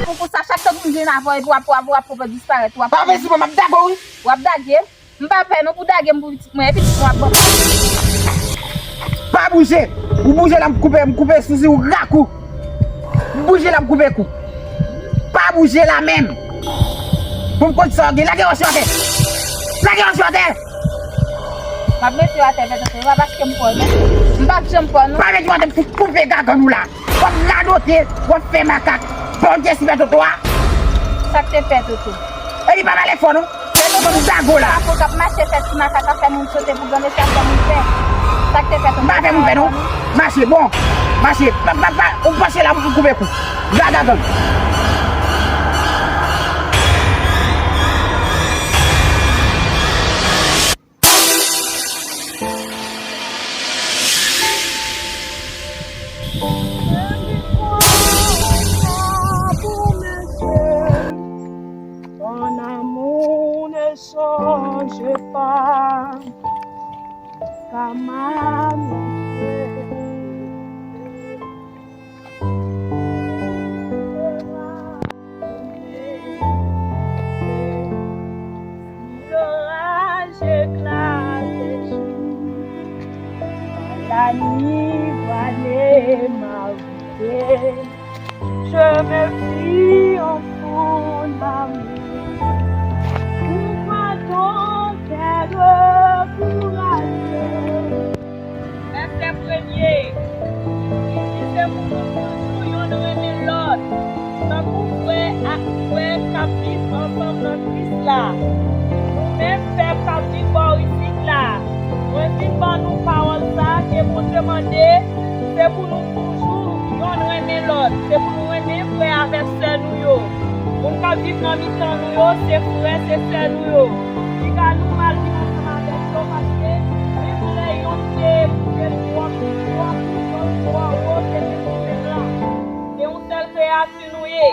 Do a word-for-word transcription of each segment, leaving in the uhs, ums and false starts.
Pou, pou sa, chak tan pou m vin avè w, epi w ap, w ap, w ap, w ap disparèt, w ap. Pa vle di mwen, m ap dage w, wi. W ap dage m? M pa pè non pou dage m pou pitit mwen, e pitit mwen ap ban m. Pa bouje! Ou bouje la, m koupe, m koupe sousi ou rak ou. M bouje la, m koupe kou. Pa bouje la menm. Pou m konn sa w gen. Lage wòch yo atè. Lage wòch yo atè. M ap mete yo atè, pètèt, se pa paske m fò, non. M p ap janm fò, non. Pa mete yo atè, m koupe gagann ou la. W ap radote, w ap fè makak. Bondye si fè Toto a. Sa k te fè Toto? E li pa pale fò non. Fè Toto m dago la. Afo k ap mache fè ti makak, ap fè moun sote pou granmesi, ap fè moun pè. Sa k te fè Toto? M pa fè moun pè non. Mache bon. Mache. Pa, pa, pa. Ou panche la pou koupe kou. Gagagann. Ton amour ne change pas, ta main. L'orage éclate et joue, la nuit voilée m'a voûté. Je me fie en ton amour. Pourquoi donc être courageux? Vèsè premye, li di se pou nou toujou yonn renmen lòt, tankou frè ak frè k ap viv ansanm nan Kris la. Nou menm pèp k ap viv bò isit la, mwen vin ban nou pawòl sa ke Bondye mande, se pou nou toujou yonn renmen lòt, se pou nou renmen frè avèk sè nou yo. Moun k ap viv nan mitan nou yo, se frè, se sè nou yo. Piga nou mal viv ansanm avèk yo, paske menm lè yonn te epouve twòp, twòp, twòp, twò wo, se menm nou menm lan. Se yon sèl kreyati nou ye.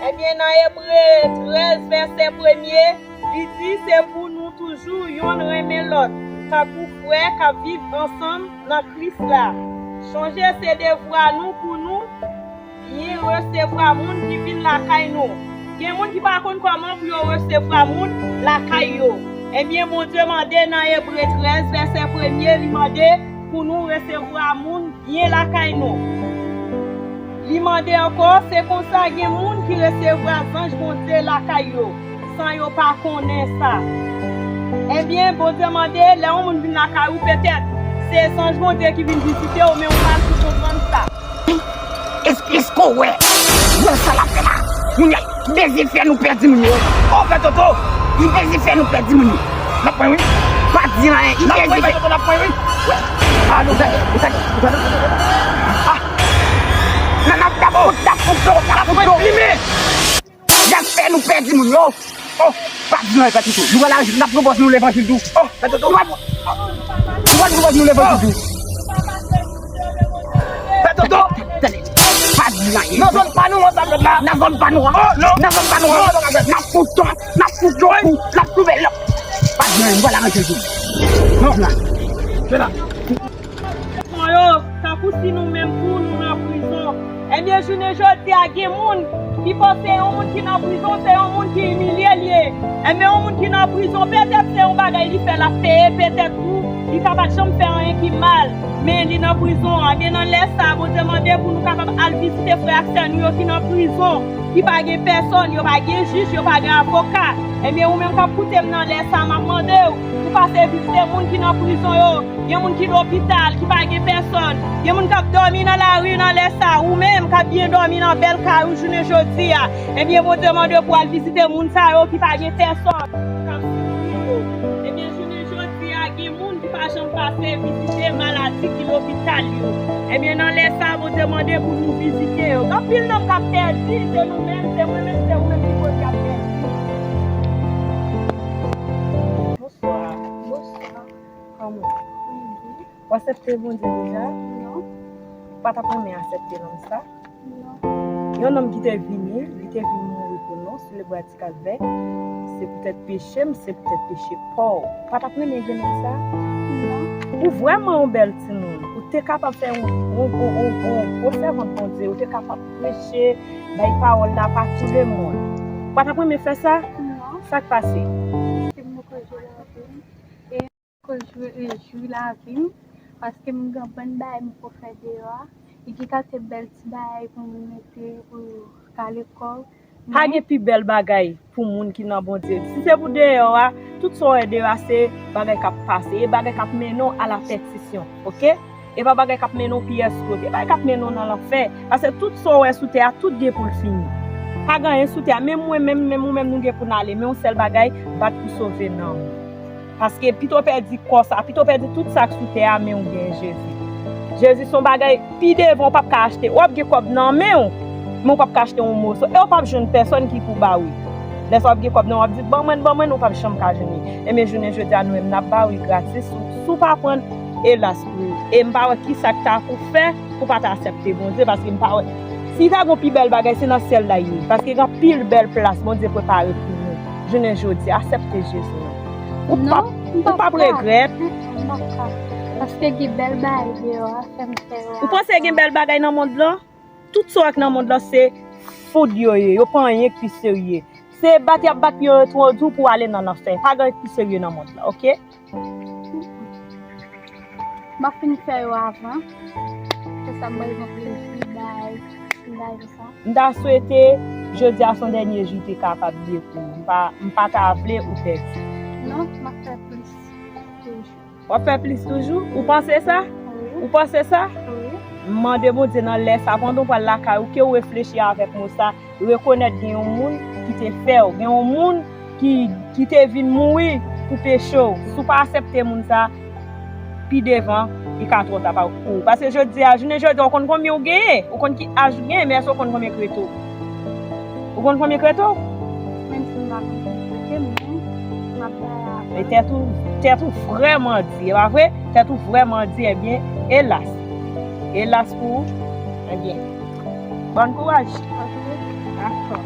Ebyen, nan Ebre trèz, vèsè premye, li di, se pou nou toujou yonn renmen lòt, tankou frè k ap viv ansanm nan Kris la. Chonje, se devwa nou pou nou byen resevwa moun ki vin lakay nou. Gen moun ki pa konn kòman pou yo resevwa moun lakay yo. Ebyen, Bondye mande nan Ebre trèz, vèsè premye, li mande pou nou resevwa moun byen lakay nou. Li mande ankò, se konsa gen moun ki resevwa zanj Bondye lakay yo, san yo pa konnen sa. Ebyen, Bondye mande, lè yon moun vin lakay ou, petèt, se zanj Bondye ki vin vizite w, men ou mal pou konprann sa. Èske, èske w wè? Wè sa l ap fè la? Moun yo bezwen fè nou pèdi moun yo. O, Pè Toto, li bezwen fè nou pèdi moun yo. N ap pran wi. Pa di anyen, li bezwen fè. Pè Toto, n ap pran wi. Wè. A, nou gade, nou gade, nou gade. A. Nan, n ap, n ap fout, n ap fout dlo, n ap fout dlo. Plimen. Y ap fè nou pèdi moun yo. O, pa di anyen, Pè Toto. Nou pral al, n ap pran pòz nou levanjil tou. O, Pè Toto. Nou pral, nou pral pran pòz nou levanjil tou. Pè Toto. Tande, pa di anyen. Nan zòn pa nou an sa fèt la. Nan zòn pa nou an. O, non. Nan zòn pa nou an. Non, non, non. N ap fout tan, n ap fout yo kou, n ap twouve lòt. Pa di anyen, nou pral aranje l pou nou. Non. Di anyen. Se la. Prizon yo, tankou si nou menm tou nou nan prizon. Ebyen, jounen jodi a, gen moun ki panse yon moun ki nan prizon, se yon moun ki imilye l ye. Ebyen, yon moun ki nan prizon, petèt se yon bagay li fè, l ap peye, petèt tou, li ka pa t janm fè anyen ki mal, men li nan prizon an. Ebyen, nan lè sa a, Bondye mande pou nou kapab al vizite frè ak sè nou yo ki nan prizon, ki pa gen pèsòn, yo pa gen jij, yo pa gen avoka. Ebyen, ou menm k ap koute m nan lè sa a, m ap mande w pou pase vizite moun ki nan prizon yo. Gen moun ki lopital, ki pa gen pèsòn. Gen moun k ap dòmi nan lari nan lè sa a. Ou menm k ap byen dòmi nan bèl kay ou jounen jodi a. Ebyen, Bondye mande w pou al vizite moun sa yo ki pa gen pèsòn, k ap soufri yo. Ebyen, jounen jodi a, gen moun ki pa janm pase vizite maladi ki lopital yo. Ebyen, nan lè sa a, Bondye mande pou nou vizite yo. Gen anpil nanm k ap pèdi, se nou menm, se mwen menm, se ou menm ki koz y ap pèdi. Bonswa. Bonswa. Kòman? Mwen byen. Ou aksepte Bondye deja? Non. Ou pa t ap renmen aksepte nonm sa? Non. Yon nonm ki te vini, li te vin mouri pou nou sou lebwa di Kalvè. Se poutèt peche m, se poutèt peche pa w. Ou pa t ap renmen gen nonm sa? Non. Ou vrèman yon bèl timoun. Ou te kapab fè yon, yon, yon, yon, yon gwo sèvant Bondye. Ou te kapab preche, bay pawòl la pa tou lemonn. Ou pa t ap renmen fè sa? Non. Sa k pase? Paske m poko jwe lavi m. Poko jwi, jwi lavi m, paske m gen bann bagay m poko fè deyò a. E gen kalite bèl ti bagay pou m mete pou kale kò w. Pa gen pi bèl bagay pou moun ki nan Bondye. Si se pou deyò a, tout sa w wè deyò a se bagay k ap pase, e bagay k ap mennen w a la pètisyon, oke? E pa bagay k ap mennen w pyès kote, bagay k ap mennen w nan lanfè. Paske tout sa w wè sou tè a, tout gen pou l fini. Pa gen anyen sou tè a, menm mwen menm, menm ou menm, nou gen pou n ale, men yon sèl bagay, bat pou sove nanm ou. Paske pito w pèdi kò sa, pito w pèdi tout sa k sou tè a, men w genyen Jezi. Jezi se yon bagay pi devan w p ap ka achte. W ap gen kòb nan men w, men w p ap ka achte yon moso. E w p ap jwenn pèsòn ki pou ba w li. Lè sa w ap gen kòb nan men w, w ap di, "Ban mwen, ban mwen," w p ap janm ka jwenn li. Enben, jounen jodi a, nou menm, n ap ba w li gratis. Si w, si w pa pran l, elas pou ou. E m pa wè ki sa k ta pou fè pou w pa ta aksepte Bondye, paske m pa wè. Si ta gen yon pi bèl bagay, se nan syèl la l ye. Paske gen anpil bèl plas Bondye prepare pou nou. Jounen jodi, aksepte Jezi. Ou p ap, ou p ap regrèt. Non, m p ap ka. Paske gen bèl bagay deyò a, fè m fè. Ou panse gen bèl bagay nan mond lan? Tout sa w wè k nan mond lan se foud yo ye, yo pa anyen k pi serye. Se bat y ap bat pye yo twò di w pou w ale nan lanfè. Pa gen anyen k pi serye nan mond lan, oke? M ap fin fè yo avan. Konsa m pral gen plezi bay, bay sa. M ta swete jodi a se yon dènye jou te kapab ye pou ou. M pa, m pa ta vle ou pèdi. Non, m ap fè plis toujou. W ap fè plis toujou? Ou panse sa? Wi. Ou panse sa? Wi. M mande Bondye nan lè sa, pandan w pral lakay ou, ke w reflechi avèk mo sa, rekonèt gen yon moun ki te fè w, gen yon moun ki, ki te vin mouri pou peche w. Si w pa aksepte moun sa, pi devan, li ka twò ta pou ou. Paske jodi a, jounen jodi a, ou konn konbyen ou genyen, ou konn ki aj ou genyen, men èske ou konn konbyen k rete w? Ou konn konbyen k rete w? Menm si m pa konn konbyen k rete m, men m ap bay a. E tèt ou, tèt ou vrèman di, e pa vre? Tèt ou vrèman di, ebyen, elas. Elas pou ou, ebyen. Bon kouraj. Ok. Dakò.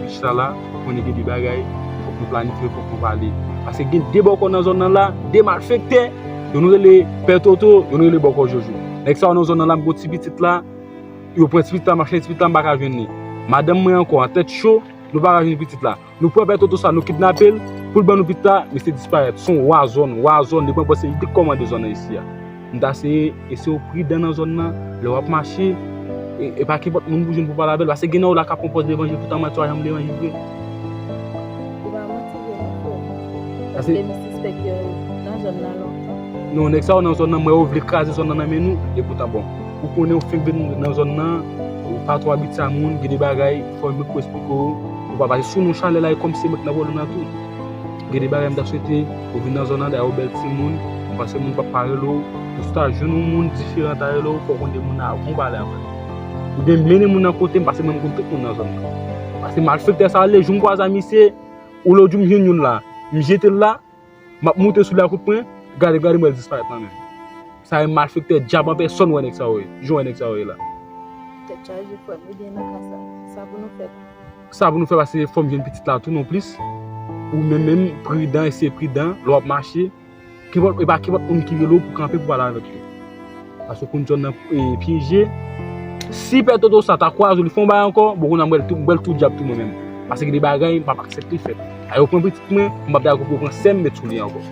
Chita la, konnen gen de bagay, fòk nou planifye, fòk nou pale. Paske gen de bòkò nan zòn nan la, de malfektè, youn rele Pè Toto, youn rele bòkò Jojo. Nèg sa yo nan zòn nan la, m gon ti pitit la, yo pran ti pitit la, m ap chèche ti pitit la, m pa ka jwenn li. Madanm mwen ankò, an tèt cho, nou pa ka jwenn pitit la. Nou pran Pè Toto sa, nou kidnape l, pou l ban nou pitit la, misye disparèt. Se yon wa zòn, wa zòn, li pran pòz, se li ki kòmande zòn nan isi a. M ta seye, eseye w pridan nan zòn nan, lè w ap mache, e, e pa kenpòt moun pou jwenn pou pale avè l, paske gen nan yo la k ap pran pòz levanjil, poutan manti w pa janm levanjil vre. Ou pa manti vre non, frè. Paske m sispèk yo nan zòn nan lontan. Non, nèg sa yo nan zòn nan, m wè yo vle kraze zòn nan nan men nou, e poutan bon. Ou konnen ou fenk vin nan zòn nan, ou pa twò abitye a moun, gen de bagay, fò m pou esplike w, ou pa pase sou non chalè la, e kòm se mwen k nan pwoblèm nan tou. Gen de bagay m ta swete, ou vin nan zòn nan, dayè ou bèl timoun, m panse moun p ap pa rele w, ou si w ta jwenn yon moun diferan ta rele w, fò w konn de moun nan avan w pale avè l. Oubyen mennen moun nan kote m, paske mwen m konn tout moun nan zòn nan. Paske malfektè sa ale, jou m kwaze a misye, ou lòt jou m jwenn youn la, m jete l la, m ap moute sou li a kout pwen, gade, gade m wè l disparèt nan men m. Sa e malfektè dyab an pèsòn wè nèg sa yo ye. Jan w wè nèg sa yo ye la. Tèt chaje frè m, ebyen nan ka sa, sa pou nou fè? Sa pou nou fè, paske fò m jwenn pitit la tou non plis. Ou menm menm, pridan, eseye pridan, lè w ap mache. Kenpòt, e pa kenpòt moun ki rele w pou kanpe pou pale avèk yo. Paske w konn zòn nan, e, pyeje. Si Pè Toto sa ta kwaze w, li fè yon bagay ankò, bon, kounye a m wè l tou, m wè l tou dyab tou mwen menm. Paske gen de bagay m p ap aksepte fèt. A yo pran pitit mwen, m p ap dakò pou yo pran sè m met sou li ankò.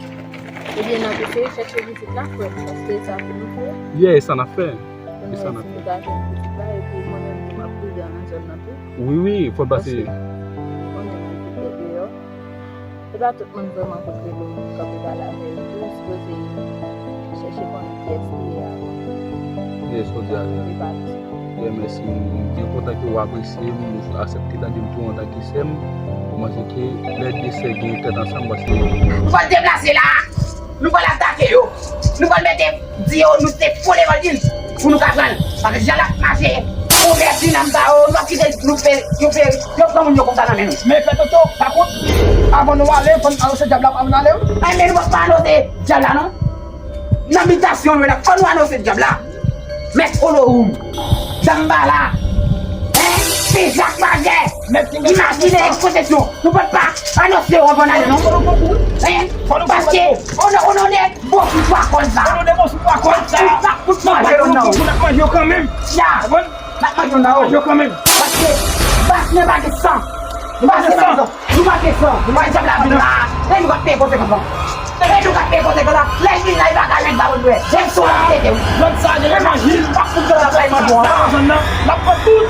Ebyen, n ap eseye chèche pitit la, frè m, paske sa pou nou fè. Yeah, e sa n ap fè. E sa n ap fè. Pou nou wè si nou ka jwenn pitit la, epi mwen menm tou, m ap pridan nan zòn nan tou. Wi, wi, fò n pase. Paske, konnen malfektè deyò. E pa tout moun vrèman pou rele w pou kanpe pale avè yo tou, ou sipoze chèche konnen kiyès li ye avan. Yes, ou di a. Pou li pa di. Mèsi, m byen kontan ke w apresye m, ou aksepte tande m tou antanke sè m. Ou panse ke lè de sè gen tèt ansanm, paske nou pral deplase la, nou pral atake yo, nou pral mete di yo nou se fo levandin pou nou ka pran l. Paske jan l ap mache, konvèti nanm sa yo, nou ap kite nou fè, yo fè, yo pran moun yo konsa nan men nou. Men fè toto, pa kont, avan nou ale, fò n anonse dyab la, avan n ale, wi. Ay, men nou pa anonse dyab la, non. Nan bitasyon nou la, fò nou anonse dyab la. Mèt Olohoum, Danmbala, en, Pijak Majè, Imajinè, Ekspozeksyon. Nou pap anonse yo avan n ale, non. En, paske, o non, o non de Bonsou Twa Kòd la. O non de Bonsou Twa Kòd la. N ap fout manje yo, non. N ap manje yo kanmenm. Ya. N ap manje yo, non. Manje yo kanmenm. Paske, bas men pa gen san. Bas men pa gen san. Nou pa gen san. Nou pa gen san. Nou pa gen san. Nou pa gen san. E nou k ap peye konsekans lan. E nou k ap peye konsekans lan. Lè l vin la, li pa ka jwenn babon dwèt. Jèm sou la tete, wi. Zòn sa gen levanjil. Pa fout zòn la, pa manje nan zòn nan. N ap pran tout.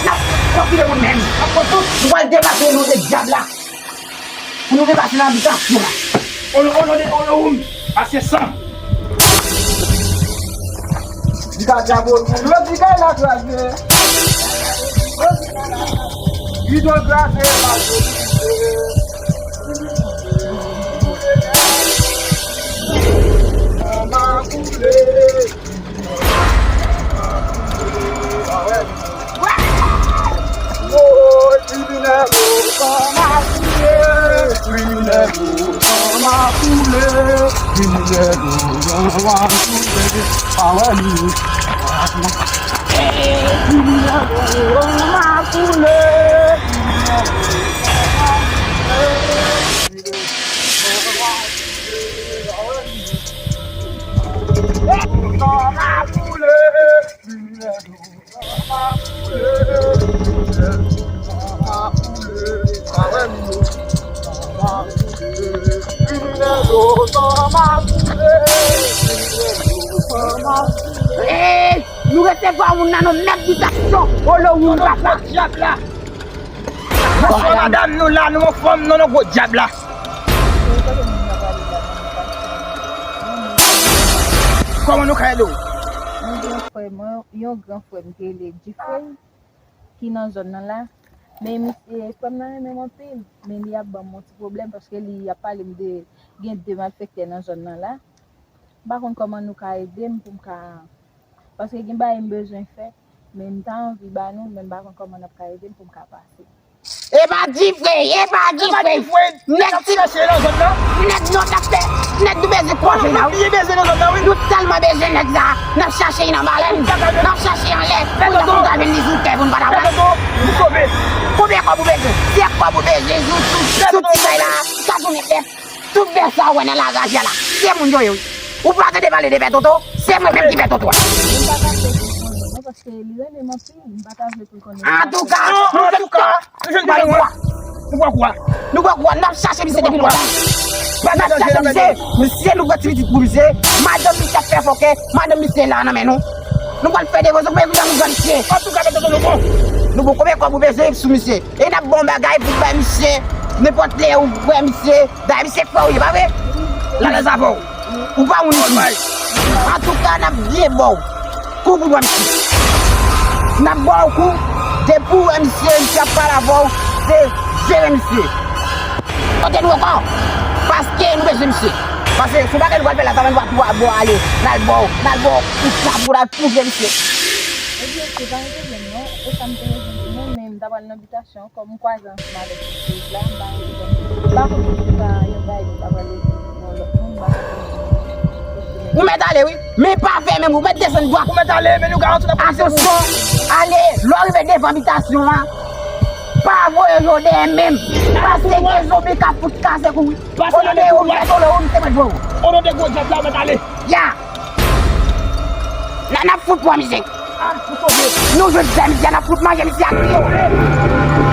N ap pran tout moun menm. N ap pran tout. Nou pral deplase nou de dyab la. Pou nou deplase nan abitasyon la. O non, o non de Olohoum, ase san. Di ka dyab Olohoum, yo di kay la kraze. Yo di kay la kraze. Rido kraze, pa kraze. Anba koule. Woy, kriminèl, o, san makoule. Kriminèl, o, san makoule. Kriminèl, o, san makoule. Pa wè li. Kriminèl, o, san makoule. Hey! Nou resevwa moun nan non mèt bitasyon. Olohoum papa. Dyab la. Bonswa madanm, nou la, nou anfòm, non, non, gwo dyab la. Kòman nou ka ede w? Yon gran frè mwen, yon gran frè m ki rele Jeffrey, ki nan zòn nan la. Men misye, frè m nan renmen m anpil, men li ap ban m yon ti pwoblèm paske li ap pale m de gen de malfektè nan zòn nan la. M pa konn kòman nou ka ede m pou m ka Paske gen bagay m bezwen fè, men m ta anvi ba nou, men m pa konn kòman n ap ka ede m pou m ka pase. Epa Jeffrey, epa Jeffrey. Nèg ti chèche nan zòn nan. Nèg nou t ap fè, nèg nou bezwen kòze la, wi. Nou tèlman bezwen nèg sa, n ap chache nan balèn, n ap chache anlè, pou n ta konn vin li sou tè pou n pa ta wè. Konbyen kòb ou bezwen? Se kòb ou bezwen sou, sou, sou ti bagay la, sa tounen bèf. Tout bèf sa ou wè nan laraje a la, se moun yo ye wi. Ou pa tande pale de Pè Toto? Se mwen menm ki Pè Toto a. Mwen pa ka fè pou l konnen non, paske li renmen m anpil, m pa ka vle pou l konnen. Antouka, antouka, nou jwenn pa yon bwa. Nou bwè kou a. Nou bwè kou a, n ap chache misye depi lontan. N ap chache misye, misye nou pran ti pitit pou misye. Madanm misye ap fè fòkè, madanm misye la nan men nou. Nou pral fè devozon, men nou pran misye. Antouka, Pè Toto, nou bon. Nou bon, konbyen kòb ou bezwen sou misye? E n ap ba w bagay pou bay misye, nenpòt lè ou wè misye, dayè misye frè w ye, pa vre? L alèz avè w. Ou pa moun isit. Antouka, n ap byen ba w kou pou pran misye. N ap ba w kou, depi w wè misye, misye ap pale avè w, se jere misye. Kote nou ankò? Paske nou bezwen misye. Paske se bagay nou pral fè la, sa menm nou ap ba w ale, n al ba w, n al ba w kou sa pou n al touye misye. Ebyen, se pa yon pwoblèm non, e sa m te bezwen di nou, men m ta pral nan bitasyon, kòm m kwaze ansanm avèk Jeffrey la, m pa wè li. M pa konn si se pa yon bagay ki ta pral ede yon lòt moun, m pa konn si se menm. Ou mèt ale wi, men pa fè menm, ou mèt desann dwat. Ou mèt ale, men nou garanti w ap. Atansyon, ale, lè w rive devan bitasyon an, pa voye je w dèyè menm, paske gen zonbi k ap fout kase kou wi. O non de ou, mèt Olohoum, se mwen k voye w. O non de gwo dyab la, ou mèt ale. Ya! N a, n ap fout pran misye. Nou jwenn zè misye, n ap fout manje misye ak pye.